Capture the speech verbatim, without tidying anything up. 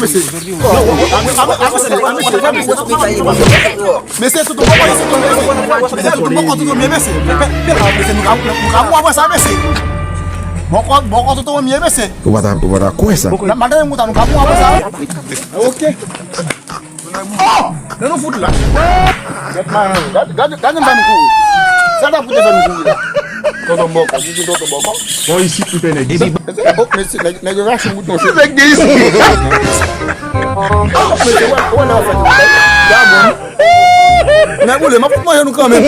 mesye. Mesye, sou tou bòkò, sou tou, mesye. Mesye, sou tou bòkò, sou tou, mesye. Fè, fè la, mesye, nou ka, nou ka mou apre sa, mesye. Bòkò, bòkò, sou tou, mesye. Ou pa ta, ou pa ta kwè sa. Nan, madanm, nou ka mou apre sa. Ok. Oh! Nan nou fout la. Gad, gad, gad, gad sa nou kouri. Sa ta fout fè nou kouri la. Tonton bòkò, si se tonton bòkò. Bon, isit, m fè nèg. Epi, oh, mesye, nèg, nèg yo rache bout non, se nèg gen isit. Oh, mesye, wè, wè, nan fèt. Gad, bon. Nèg boule, m ap fout manje nou kanmenm.